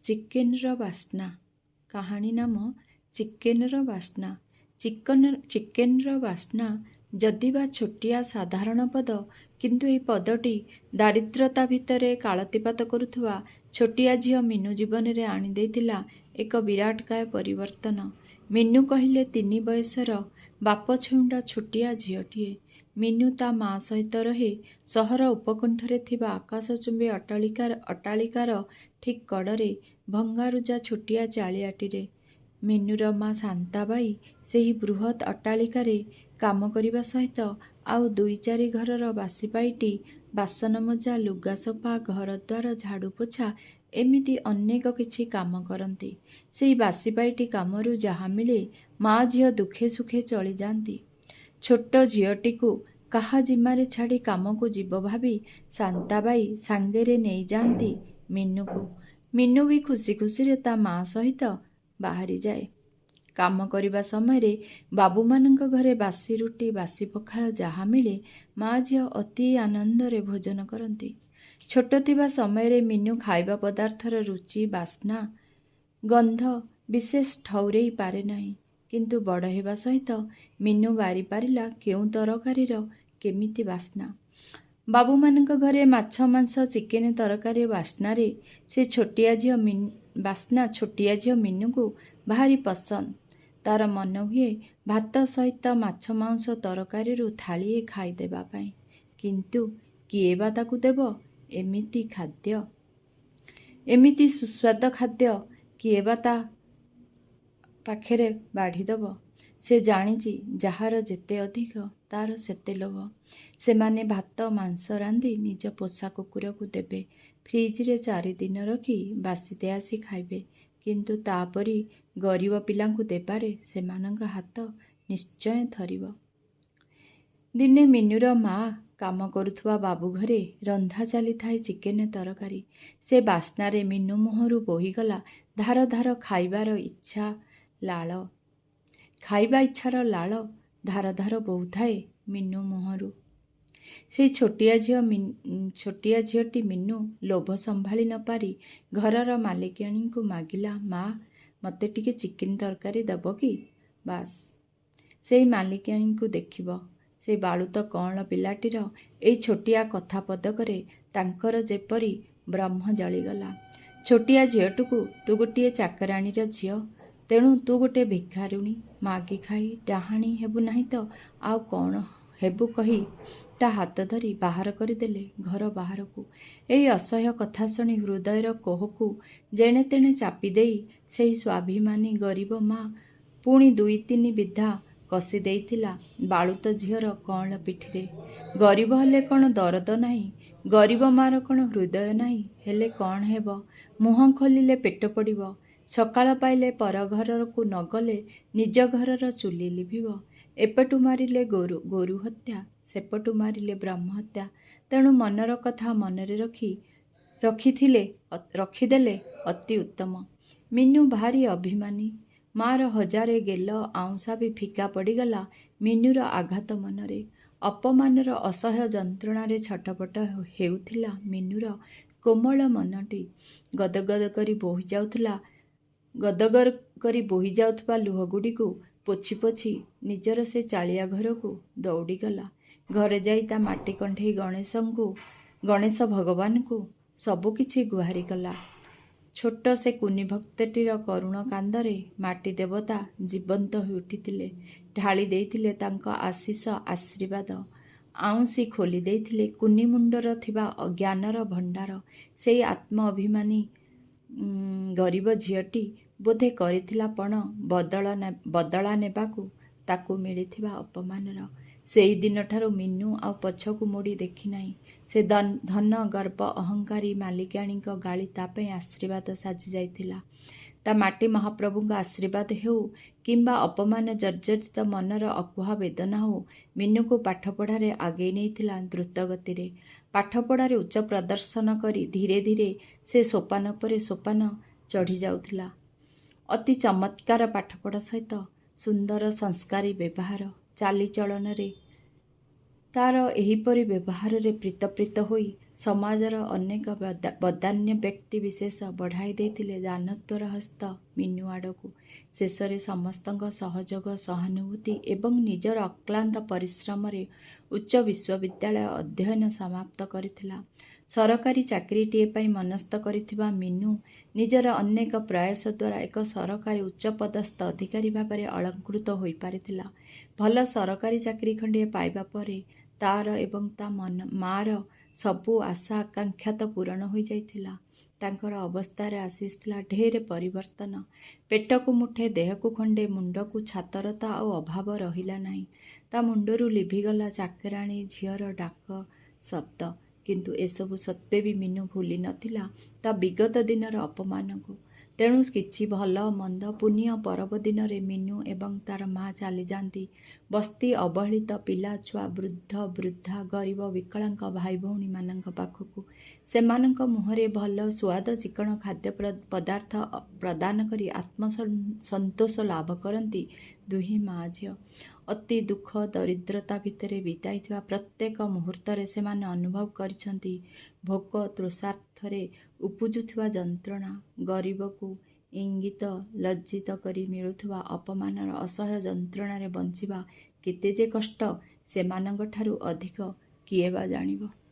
ଚିକେନର ବାସ୍ନା। କାହାଣୀ ନାମ ଚିକେନର ବାସ୍ନା। ଚିକେନର ବାସ୍ନା ଯଦି ବା ଛୋଟିଆ ସାଧାରଣ ପଦ, କିନ୍ତୁ ଏହି ପଦଟି ଦାରିଦ୍ରତା ଭିତରେ କାଳାତିପାତ କରୁଥିବା ଛୋଟିଆ ଝିଅ ମିନୁ ଜୀବନରେ ଆଣିଦେଇଥିଲା ଏକ ବିରାଟକାୟ ପରିବର୍ତ୍ତନ। ମିନୁ କହିଲେ 3 ବୟସର ବାପଛେଉଣ୍ଡା ଛୋଟିଆ ଝିଅଟିଏ। ମିନୁ ତା ମା ସହିତ ରହେ ସହର ଉପକଣ୍ଠରେ ଥିବା ଆକାଶଚୁମ୍ବୀ ଅଟ୍ଟାଳିକାର ଠିକ୍ କଡ଼ରେ ଭଙ୍ଗାରୁଜା ଛୋଟିଆ ଚାଳିଆଟିରେ। ମିନୁର ମା ଶାନ୍ତାବାଈ ସେହି ବୃହତ୍ ଅଟ୍ଟାଳିକାରେ କାମ କରିବା ସହିତ ଆଉ ଦୁଇ ଚାରି ଘରର ବାସିପାଇଟି, ବାସନ ମଜା, ଲୁଗା ସଫା, ଘରଦ୍ୱାର ଝାଡ଼ୁ ପୋଛା ଏମିତି ଅନେକ କିଛି କାମ କରନ୍ତି। ସେଇ ବାସିପାଇଟି କାମରୁ ଯାହା ମିଳେ ମା ଝିଅ ଦୁଃଖେ ସୁଖେ ଚଳିଯାଆନ୍ତି। ଛୋଟ ଝିଅଟିକୁ କାହା ଜିମାରେ ଛାଡ଼ି କାମକୁ ଯିବ ଭାବି ଶାନ୍ତାବାଈ ସାଙ୍ଗରେ ନେଇଯାଆନ୍ତି ମିନୁକୁ। ମିନୁ ବି ଖୁସି ଖୁସିରେ ତା ମା ସହିତ ବାହାରିଯାଏ। କାମ କରିବା ସମୟରେ ବାବୁମାନଙ୍କ ଘରେ ବାସି ରୁଟି, ବାସି ପଖାଳ ଯାହା ମିଳେ ମା ଝିଅ ଅତି ଆନନ୍ଦରେ ଭୋଜନ କରନ୍ତି। ଛୋଟ ଥିବା ସମୟରେ ମିନୁ ଖାଇବା ପଦାର୍ଥର ରୁଚି, ବାସ୍ନା, ଗନ୍ଧ ବିଶେଷ ଠଉରେଇ ପାରେ ନାହିଁ। କିନ୍ତୁ ବଡ଼ ହେବା ସହିତ ମିନୁ ବାରି ପାରିଲା କେଉଁ ତରକାରୀର କେମିତି ବାସ୍ନା। ବାବୁମାନଙ୍କ ଘରେ ମାଛ, ମାଂସ, ଚିକେନ ତରକାରୀ ବାସ୍ନାରେ ସେ ଛୋଟିଆ ଝିଅ ବାସ୍ନା ଛୋଟିଆ ଝିଅ ମିନୁକୁ ଭାରି ପସନ୍ଦ। ତାର ମନ ହୁଏ ଭାତ ସହିତ ମାଛ ମାଂସ ତରକାରୀରୁ ଥାଳିଏ ଖାଇଦେବା ପାଇଁ। କିନ୍ତୁ କିଏ ବା ତାକୁ ଦେବ ଏମିତି ଖାଦ୍ୟ? ଏମିତି ସୁସ୍ୱାଦ ଖାଦ୍ୟ କିଏ ବା ତା ପାଖରେ ବାଢ଼ିଦେବ? ସେ ଜାଣିଛି ଯାହାର ଯେତେ ଅଧିକ ତାର ସେତେ ଲୋଭ। ସେମାନେ ଭାତ ମାଂସ ରାନ୍ଧି ନିଜ ପୋଷା କୁକୁରକୁ ଦେବେ, ଫ୍ରିଜରେ 4 ଦିନ ରଖି ବାସି ତେଆସି ଖାଇବେ, କିନ୍ତୁ ତାପରି ଗରିବ ପିଲାଙ୍କୁ ଦେବାରେ ସେମାନଙ୍କ ହାତ ନିଶ୍ଚୟ ଥରିବ। ଦିନେ ମିନୁର ମା କାମ କରୁଥିବା ବାବୁ ଘରେ ରନ୍ଧା ଚାଲିଥାଏ ଚିକେନ ତରକାରୀ। ସେ ବାସ୍ନାରେ ମିନୁ ମୁହଁରୁ ବୋହିଗଲା ଧାର ଧାର ଖାଇବାର ଇଚ୍ଛା ଲାଳ। ଖାଇବା ଇଚ୍ଛାର ଲାଳ ଧାର ଧାର ବୋହୁଥାଏ ମିନୁ ମୁହଁରୁ। ସେଇ ଛୋଟିଆ ଝିଅଟି ମିନୁ ଲୋଭ ସମ୍ଭାଳି ନପାରି ଘରର ମାଲିକାଣୀଙ୍କୁ ମାଗିଲା, ମା, ମୋତେ ଟିକେ ଚିକେନ ତରକାରୀ ଦେବ କି? ବାସ୍, ସେଇ ମାଲିକାଣୀଙ୍କୁ ଦେଖିବ ସେଇ ବାଳୁତ କଅଁଳ ପିଲାଟିର ଏଇ ଛୋଟିଆ କଥା ପଦକରେ ତାଙ୍କର ଯେପରି ବ୍ରହ୍ମ ଜଳିଗଲା। ଛୋଟିଆ ଝିଅଟିକୁ ତୁ ଗୋଟିଏ ଚାକରାଣୀର ଝିଅ, ତେଣୁ ତୁ ଗୋଟେ ଭିଖାରୁଣୀ, ମାଗି ଖାଇ ଡାହାଣୀ ହେବୁ ନାହିଁ ତ ଆଉ କ'ଣ ହେବୁ କହି ତା ହାତ ଧରି ବାହାର କରିଦେଲେ ଘର ବାହାରକୁ। ଏହି ଅସହ୍ୟ କଥା ଶୁଣି ହୃଦୟର କୋହକୁ ଯେଣେ ତେଣେ ଚାପି ଦେଇ ସେହି ସ୍ୱାଭିମାନୀ ଗରିବ ମା ପୁଣି 2-3 ବିଧା କଷି ଦେଇଥିଲା ବାଳୁତ ଝିଅର କଅଁଳ ପିଠିରେ। ଗରିବ ହେଲେ କ'ଣ ଦରଦ ନାହିଁ? ଗରିବ ମାର କ'ଣ ହୃଦୟ ନାହିଁ? ହେଲେ କ'ଣ ହେବ, ମୁହଁ ଖୋଲିଲେ ପେଟ ପଡ଼ିବ। ସକାଳ ପାଇଲେ ପର ଘରକୁ ନଗଲେ ନିଜ ଘରର ଚୁଲି ଲିଭିବ। ଏପଟୁ ମାରିଲେ ଗୋରୁ ହତ୍ୟା, ସେପଟୁ ମାରିଲେ ବ୍ରହ୍ମ ହତ୍ୟା। ତେଣୁ ମନର କଥା ମନରେ ରଖିଦେଲେ ଅତି ଉତ୍ତମ। ମିନୁ ଭାରି ଅଭିମାନୀ। ମାର ହଜାରେ ଗେଲ ଆଉଁସା ବି ଫିକା ପଡ଼ିଗଲା ମିନୁର ଆଘାତ ମନରେ। ଅପମାନର ଅସହ୍ୟ ଯନ୍ତ୍ରଣାରେ ଛଟପଟ ହେଉଥିଲା ମିନୁର କୋମଳ ମନଟି। ଗଦଗଦ କରି ବୋହି ଯାଉଥିଲା, ଗଦଗଦ କରି ବୋହି ଯାଉଥିବା ଲୁହଗୁଡ଼ିକୁ ପୋଛି ପୋଛି ନିଜର ସେ ଚାଳିଆ ଘରକୁ ଦୌଡ଼ିଗଲା। ଘରେ ଯାଇ ତା ମାଟି କଣ୍ଢେଇ ଗଣେଶ ଭଗବାନଙ୍କୁ ସବୁକିଛି ଗୁହାରି କଲା। ଛୋଟ ସେ କୁନି ଭକ୍ତଟିର କରୁଣ କାନ୍ଦରେ ମାଟି ଦେବତା ଜୀବନ୍ତ ହୋଇ ଉଠିଥିଲେ। ଢାଳି ଦେଇଥିଲେ ତାଙ୍କ ଆଶିଷ ଆଶୀର୍ବାଦ। ଆଉଁସି ଖୋଲି ଦେଇଥିଲେ କୁନି ମୁଣ୍ଡର ଥିବା ଅଜ୍ଞାନର ଭଣ୍ଡାର। ସେଇ ଆତ୍ମ ଅଭିମାନୀ ଗରିବ ଝିଅଟି ବୋଧେ କରିଥିଲା ପଣ ବଦଳା ନେବାକୁ ତାକୁ ମିଳିଥିବା ଅପମାନର। ସେଇ ଦିନଠାରୁ ମିନୁ ଆଉ ପଛକୁ ମୋଡ଼ି ଦେଖିନାହିଁ। ସେ ଧନ ଗର୍ବ ଅହଙ୍କାରୀ ମାଲିକାଣୀଙ୍କ ଗାଳି ତା ପାଇଁ ଆଶୀର୍ବାଦ ସାଜି ଯାଇଥିଲା। ତା ମାଟି ମହାପ୍ରଭୁଙ୍କ ଆଶୀର୍ବାଦ ହେଉ କିମ୍ବା ଅପମାନ ଜର୍ଜରିତ ମନର ଅକୁହା ବେଦନା ହେଉ, ମିନୁକୁ ପାଠପଢ଼ାରେ ଆଗେଇ ନେଇଥିଲା ଦ୍ରୁତ ଗତିରେ। ପାଠପଢ଼ାରେ ଉଚ୍ଚ ପ୍ରଦର୍ଶନ କରି ଧୀରେ ଧୀରେ ସେ ସୋପାନ ପରେ ସୋପାନ ଚଢ଼ି ଯାଉଥିଲା। ଅତି ଚମତ୍କାର ପାଠପଢ଼ା ସହିତ ସୁନ୍ଦର ସଂସ୍କାରୀ ବ୍ୟବହାର, ଚାଲିଚଳନରେ ତାର ଏହିପରି ବ୍ୟବହାରରେ ପ୍ରୀତ ପ୍ରୀତ ହୋଇ ସମାଜର ଅନେକ ବଦାନ୍ୟ ବ୍ୟକ୍ତି ବିଶେଷ ବଢ଼ାଇ ଦେଇଥିଲେ ଦାନତ୍ୱର ହସ୍ତ ମିନୁ ଆଡ଼କୁ। ଶେଷରେ ସମସ୍ତଙ୍କ ସହଯୋଗ, ସହାନୁଭୂତି ଏବଂ ନିଜର ଅକ୍ଳାନ୍ତ ପରିଶ୍ରମରେ ଉଚ୍ଚ ବିଶ୍ୱବିଦ୍ୟାଳୟ ଅଧ୍ୟୟନ ସମାପ୍ତ କରିଥିଲା। ସରକାରୀ ଚାକିରିଟିଏ ପାଇଁ ମନସ୍ଥ କରିଥିବା ମିନୁ ନିଜର ଅନେକ ପ୍ରୟାସ ଦ୍ୱାରା ଏକ ସରକାରୀ ଉଚ୍ଚପଦସ୍ଥ ଅଧିକାରୀ ଭାବରେ ଅଳଙ୍କୃତ ହୋଇପାରିଥିଲା। ଭଲ ସରକାରୀ ଚାକିରି ଖଣ୍ଡିଏ ପାଇବା ପରେ ତା'ର ଏବଂ ତା ମାଆର ସବୁ ଆଶା ଆକାଂକ୍ଷା ତ ପୂରଣ ହୋଇଯାଇଥିଲା। ତାଙ୍କର ଅବସ୍ଥାରେ ଆସିଥିଲା ଢେର ପରିବର୍ତ୍ତନ। ପେଟକୁ ମୁଠେ, ଦେହକୁ ଖଣ୍ଡେ, ମୁଣ୍ଡକୁ ଛାତର ତ ଆଉ ଅଭାବ ରହିଲା ନାହିଁ। ତା ମୁଣ୍ଡରୁ ଲିଭିଗଲା ଚାକରାଣୀ ଝିଅର ଡାକ ଶବ୍ଦ। କିନ୍ତୁ ଏସବୁ ସତ୍ତ୍ୱେ ବି ମିନୁ ଭୁଲି ନଥିଲା ତା ବିଗତ ଦିନର ଅପମାନକୁ। ତେଣୁ କିଛି ଭଲ ମନ୍ଦ ପୁନିଅଁ ପରବ ଦିନରେ ମିନୁ ଏବଂ ତା'ର ମା ଚାଲିଯାଆନ୍ତି ବସ୍ତି ଅବହେଳିତ ପିଲାଛୁଆ, ବୃଦ୍ଧ ବୃଦ୍ଧା, ଗରିବ ବିକଳାଙ୍ଗ ଭାଇ ଭଉଣୀମାନଙ୍କ ପାଖକୁ। ସେମାନଙ୍କ ମୁହଁରେ ଭଲ ସୁଆଦ ଚିକ୍କଣ ଖାଦ୍ୟ ପଦାର୍ଥ ପ୍ରଦାନ କରି ଆତ୍ମସନ୍ତୋଷ ଲାଭ କରନ୍ତି ଦୁହେଁ ମା ଝିଅ। ଅତି ଦୁଃଖ ଦରିଦ୍ରତା ଭିତରେ ବିତାଇଥିବା ପ୍ରତ୍ୟେକ ମୁହୂର୍ତ୍ତରେ ସେମାନେ ଅନୁଭବ କରିଛନ୍ତି ଭୋକ ତୃଷାର୍ତ୍ତରେ ଉପୁଜୁଥିବା ଯନ୍ତ୍ରଣା, ଗରିବକୁ ଇଙ୍ଗିତ ଲଜ୍ଜିତ କରି ମିଳୁଥିବା ଅପମାନର ଅସହ୍ୟ ଯନ୍ତ୍ରଣାରେ ବଞ୍ଚିବା କେତେ ଯେ କଷ୍ଟ, ସେମାନଙ୍କଠାରୁ ଅଧିକ କିଏ ବା ଜାଣିବ।